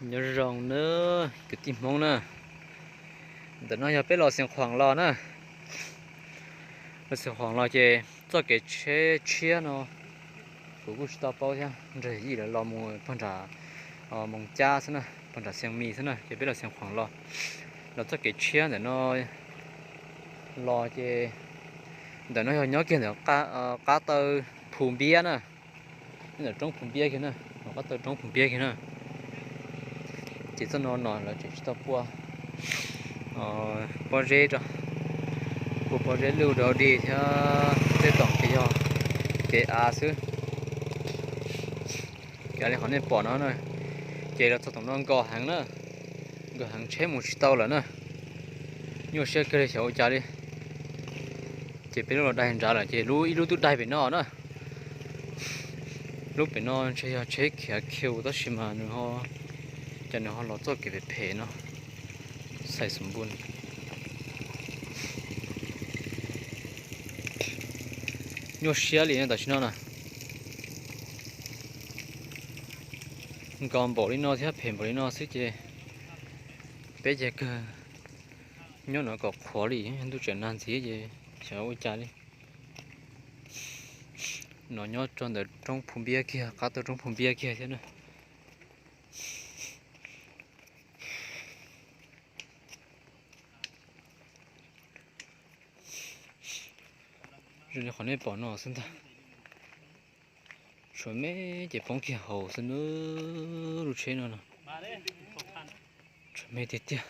Nyob zoo nawb kwv tij Hmoob na, ntawm no yog peb los Xeev Khuam los na. Los Xeev Khuam los ces txoj kev tsheb tshiab no kuv kuj tsis tau paub thiab, nrog yij lawv los mus pog nram Moos Cab xwb na, pog nram Xeev Mis xwb na, ces peb los Xeev Khuam los, los txoj kev tshiab ntawm no los ces ntawm no yog nyob kiag ntawm qab taw Phu Npiab na. Nyob ntawm roob Phu Npiab kiag na, qab taw roob Phu Npiab kiag na. Ces txoj no no lawv tseem tsis tau pua pob zeb rau, pua pob zeb luj rau dig thiab, tej tom ces yog kev av xwb. Kev av li qhov nej pom no na, ces los txog tom no nkos heev na, nkos heev tsheb mus tsis tau lawm na. Nyuaj siab kawg li xyov ua cas li. Ces peb lub los daig nrad lawm ces lub ib lub twb daig pem no na. Lub pem no ntshe yog tsheb khiav khiu tab sis mas nws ho, cas nws ho los txoj kev phem phem no. Xais xum npun. Nyuaj siab li no tam sim no na. Nkos npaum li no thiab phem npaum li no xwb ces peb ces kawg nyob no kom qhuav li, ntuj tseem nag ntxiv ces xyov ua cas li. No nyob rau ntawm roob Phu Npiab kiag, qab taw roob Phu Npiab kiag thiab na. Zoo li qhov nej pom no xwb ntag. Tshuav me ces poob kiag hauv xwb na, lub tsheb no no. Tshuav me tiag tiag.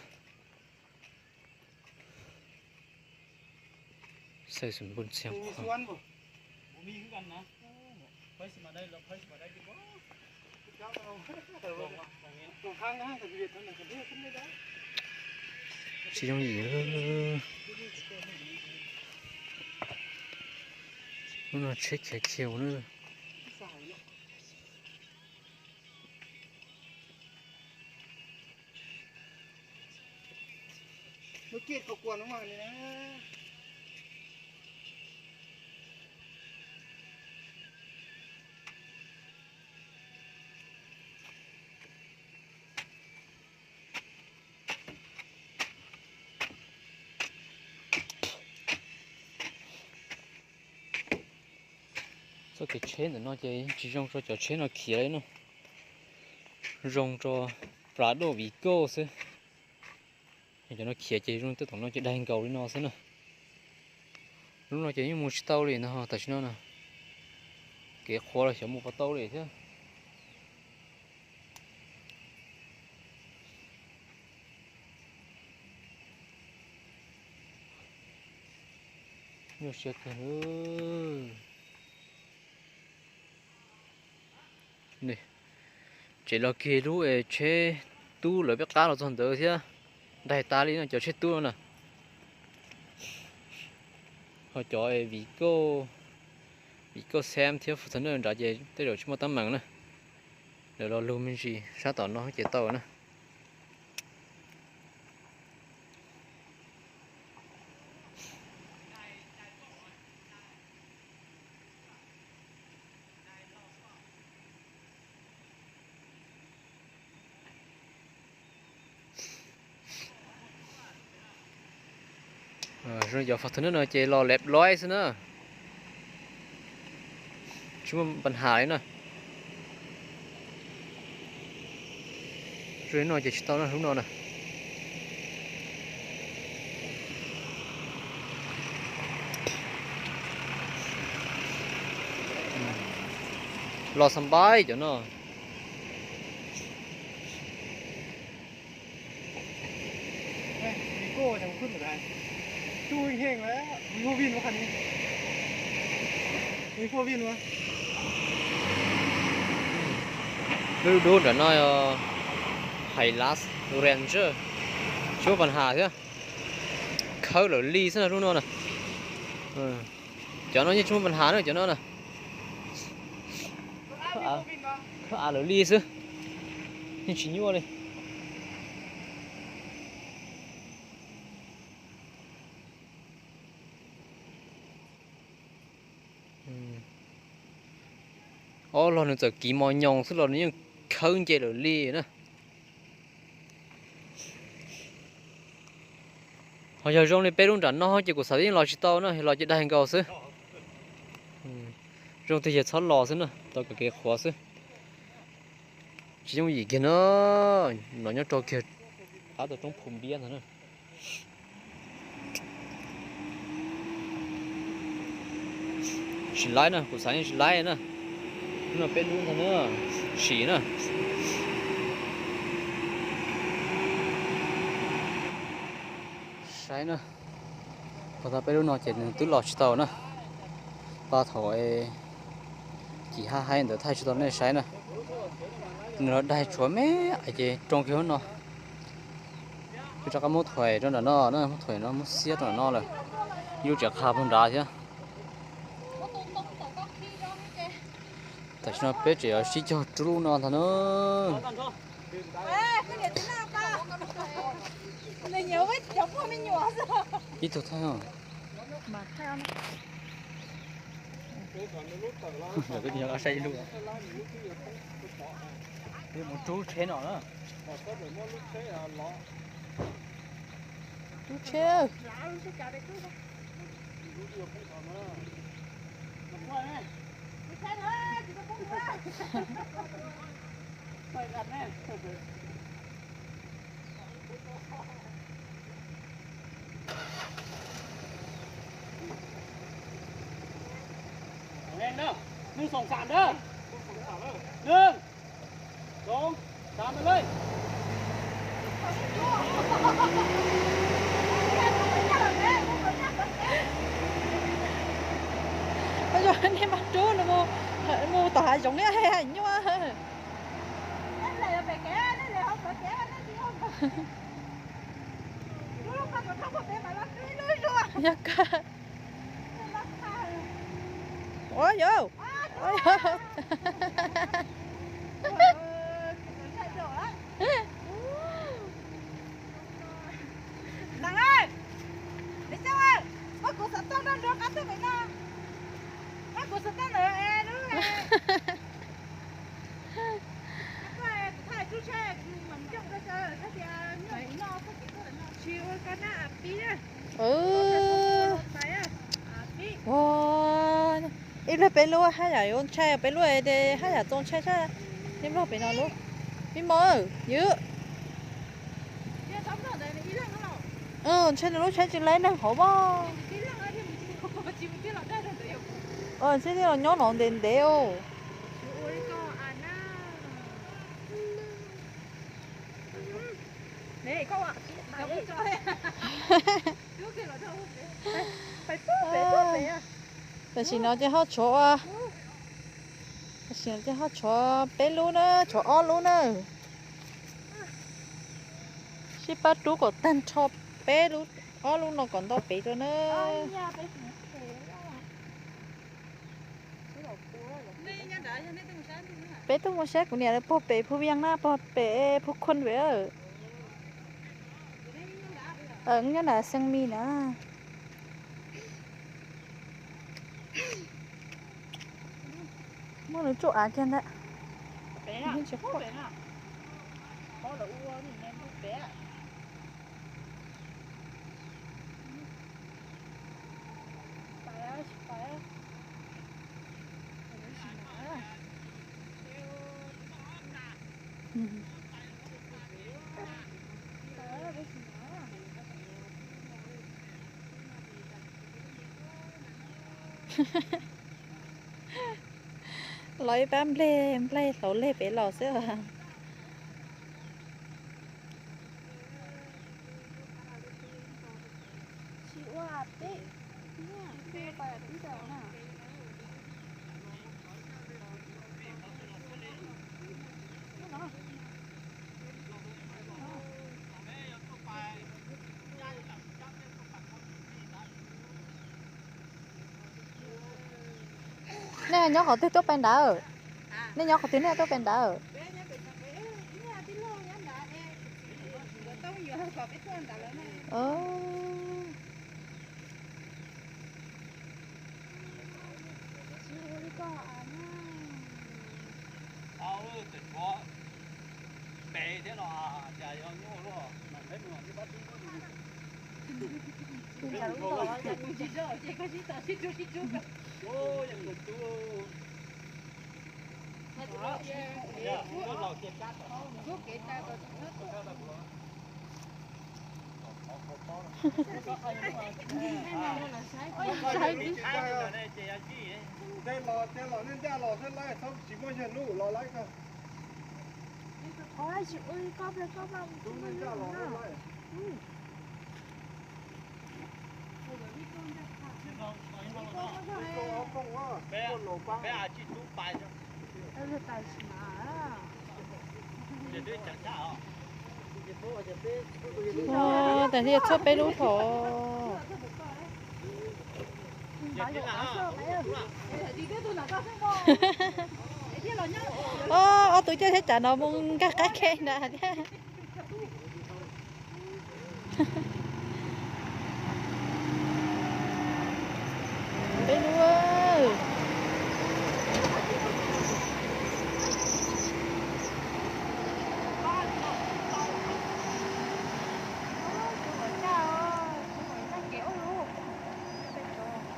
Xais xum npun txiag qhuav. Tsis yooj yim. Lub no tsheb khiav khiav na. Txoj kev tsheb ntawm no ces tsis zoo rau cov tsheb no khiav li no, zoo rau Prado Vigo xwb. Cov no khiav ces zoo, tej tom no ces daig nkaus li no xwb na. Lub no ces yeej mus tsis tau li no tam sim no na. Kev qhuav los xyov mus puas tau li thiab. Nyuaj siab kawg. Tseem los kiag lub tsheb tub lawv peb qab los txog ntawd thiab, daig tas li no cov tsheb tub no na. Ho cov Vigo, Vigo Sam thiab Fortuner nrad ces tej zaum tsis muaj teeb meem na. Lawv los lug me ntsis sab tom no ces tau na. Cov Fortuner no ces los leb loib xwb na. Tsis muaj pas has li na. Zoo li no ces tsis tau na, lub no na. Los xas npaib cov no. Lub dub nram no Hilux Ranger, tsis muaj pas has thiab. Khawb lawm li xwb na lub no na. Cov no yeej tsis muaj pas has na, cov no na. Khawb av lawm li xwb, yeej tsis nyuaj li. Ob los nws txawm kiv mos nyoos xwb los nws yeej khawb nce lawm li na. Ho yog zoo li peb lub nram no ces kuv xav yeej los tsis tau na, los ces daig nkaus xwb. Zoo tiag ces txhob los xwb na, tau kev qhuav xwb. Tsis yooj yim kiag na, no nyob rau kiag qab tau roob Phu Npiab ntag na. Sim laib na, kuv xav yeej sim laib na. Lub no peb lub ntag na, sim na. Saib na, tau peb lub no ces nws twb los tsis tau na. Pab thaum Kim Haj haib ntawd thaij tsis tau nej saib na. Nws los daig tshuav me es ces roo kiag lub no. Peb rov qab muab thuam rau nram no na, muab thuam no muab xiab rau nram no lawm. Ib lub tseem qha puag nrad thiab. Tam sim no peb tseem yuav sib cog rub lub no ntag na. Ib tug thaij os. Saib ib lub. Mus rub tsheb no na. Rub tsheb. Nws xoom xam ntawd. Nws, xoom xam ntawd li. Ua nej mas rub nws mus tom hav zoov thiab nyuaj. Yog kawg. Ua yau. Ua, ib pliag peb lub haj yam yuav ntshai, peb lub es haj yam txaus ntshai tshaj. Neb nplooj pem no lub, me mos ywm. Ntshai nws lub tsheb tsis laib neeg hauv mas. Tsheb thiaj los nyob no ntev ntev os. Tam sim no ces ho tshuav, tam sim no ces ho tshuav peb lub na, tshuav ob lub na. Sib pab rub kom tag nrho peb lub, ob lub no kom nto pem rau na. Peb tuaj mus saib kuv niam lawv pog pem Phu Vias na, pog pem Phu Khun pem. Nyob nram Xeev Mis na. Muaj lub tsuj av kiag ntag. Los ib pab nplej, nplej hlauv leg pem los xwb. Nej nyob qhov twg tuaj pem ntawd? Nej nyob qhov twg nej tuaj pem ntawd? Tej los, tej los nej ncaj los xwb laij, txhob tsis muaj yawg nub los laij koj. Ua, tas li txhob peb lub thaum. Ob tug coj thiab tsam no mus nkag qab kheb nrad thiab. Peb lub.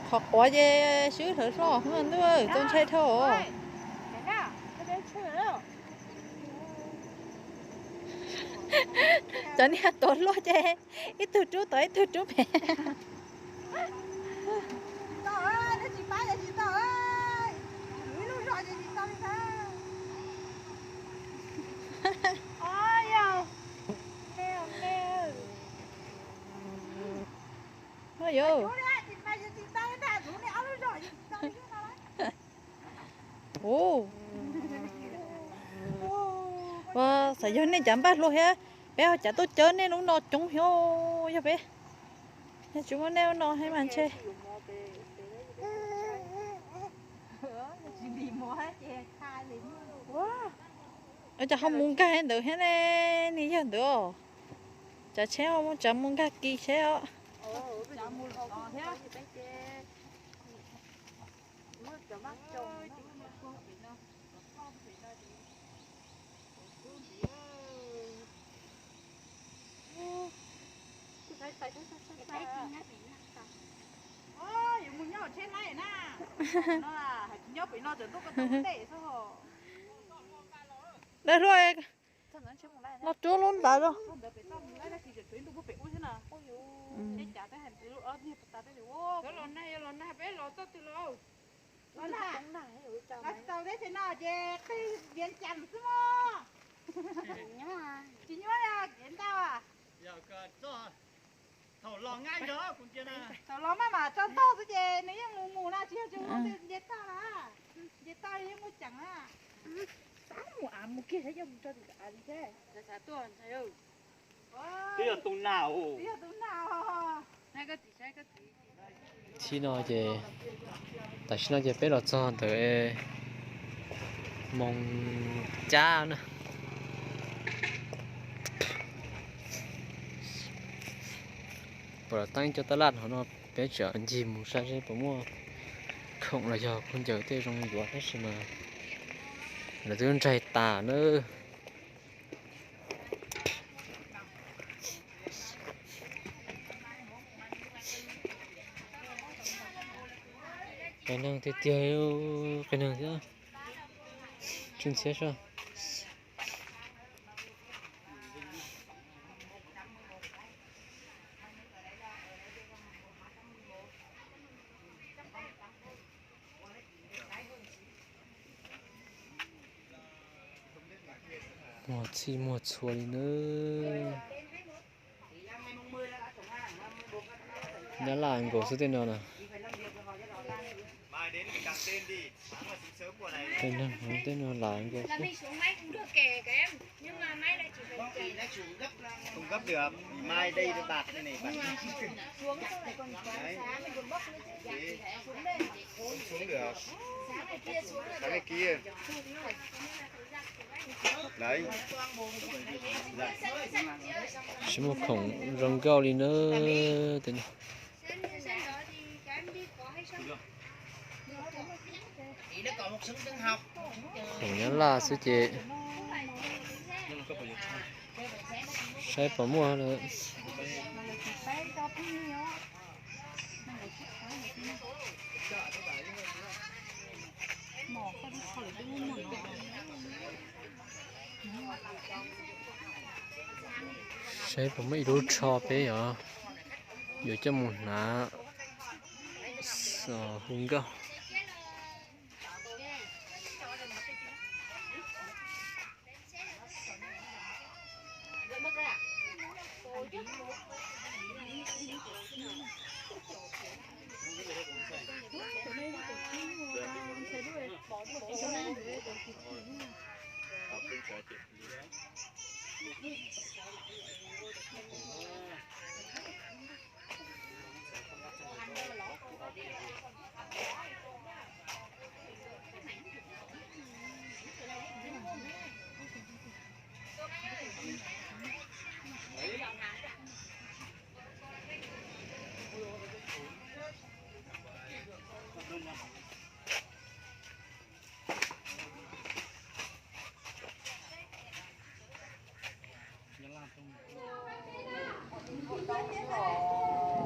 Qhov quav ces swb hlawv hlo ntuj, txaus ntshai dhau. Cov niag tuav hlua ces ib tug rub tod ib tug rub pem. Yuav. Ua, xav yog nej cav npaj hlua thiab, peb ho cav tuaj cawb nej lub no coob thiab. Yog peb, yog tsis muaj nej lub no thiab mas ntshe. Ua cas ho mus nkag ntawd thiab ne, nws yog ntawd os. Tsav tsheb ho mus, tsav mus nkag kis tsheb os. Yuav mus nyob tsheb laij na. No hais tsis nyob pem no, tseem tuaj ko taw ua ntej xwb ho. Dawb hluas, los tsuab lub ntawd los. Los nag, los nag, peb los txoj twg los? Los nag, los tsis tau teb chaws no ces qig Viav Cas xwb mog. Tsis nyuaj, kev ntau. Thaum los maj mam tso ntog xwb ces nws yeej mus mus na, tsis yog tsis mus nce toj na. Nce toj yeej muaj ceem na. Xav mus av mus kiag saib yog mus tso tim av li thiab. Twb yog tus nag, twb yog tus nag. Txij no ces, tam sim no ces peb los txog ntawm Moos Cab na. Puas los teeb cov tab laj hauv no, peb tseem ncig mus saib seb puas muaj khoom los yog khaub ncaws tej zoo yuav tab sis mas lawv twb ntsaig tas na. Qias neeg tiag tiag, qias neeg thiab. Tsw ntxhiab soj. Muag txhij muag txhua li nawb. Nyab Laj nkaus xwb tej no na. Tej neeg hauv tej no lam nkaus xwb. Tsis muaj khoom zoo nkauj li na. Khoom Nyab Laj xwb ces. Saib puas muaj. Saib puas muaj ib lub tsho peb os, yuav coj mus hnav hu nkauj.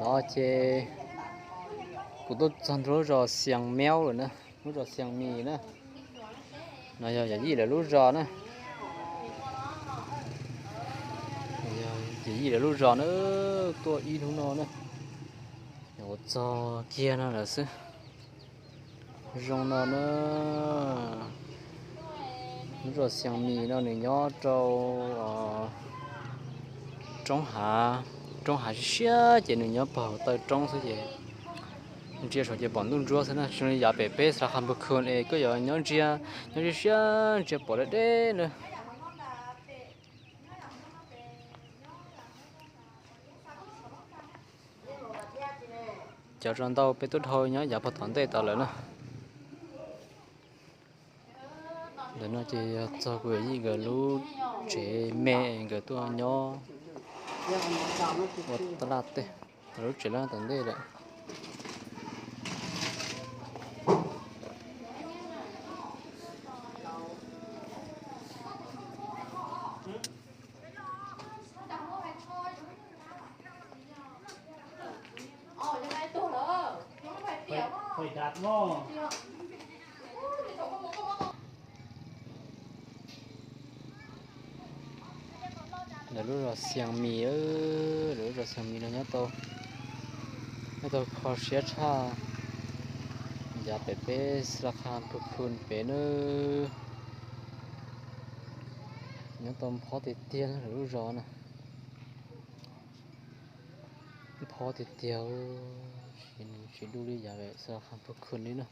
No ces kuv tuaj txog ntua lub zos Xias Meub lawm na, lub zos Xias Mis na. No yog yawm yij lawv lub zos na. Yog yawm yij lawv lub zos na, tuaj ib hnub no na, ua txog kiag no lawm xwb. Zoo no na, lub zos Xias Mis no nws nyob rau roob hav, roob hav siab siab ces nws nyob pog taw roob xwb ces ntsia saum ces pom ntuj ntsuab xwb na. Zoo li yav pem peb Xalas Khas Npus Khus es koj yuav nyob ntsia, nyob siab siab ntsia pom deb deb na. Cov zos ntau peb tuaj dhau nyob yav pog tom ntej tod lawm na. Ntawm no ces yog txog kuv yawm yij nkawd lub tsev me nkawd tuaj nyob ua taj laj tej, lub tsev loj tom ntej lawm. Lawv lub zos Xias Mis, lawv lub zos Xias Mis no nyob tau, nyob tau kho siab tshaj yav pem peb Xalas Khas Npus Khus pem nawb. Nyob tau phob tiag tiag lawv lub zos na. Phob tiag tiag, tsis dub li yav pem Xalas Khas Npus Khus li na.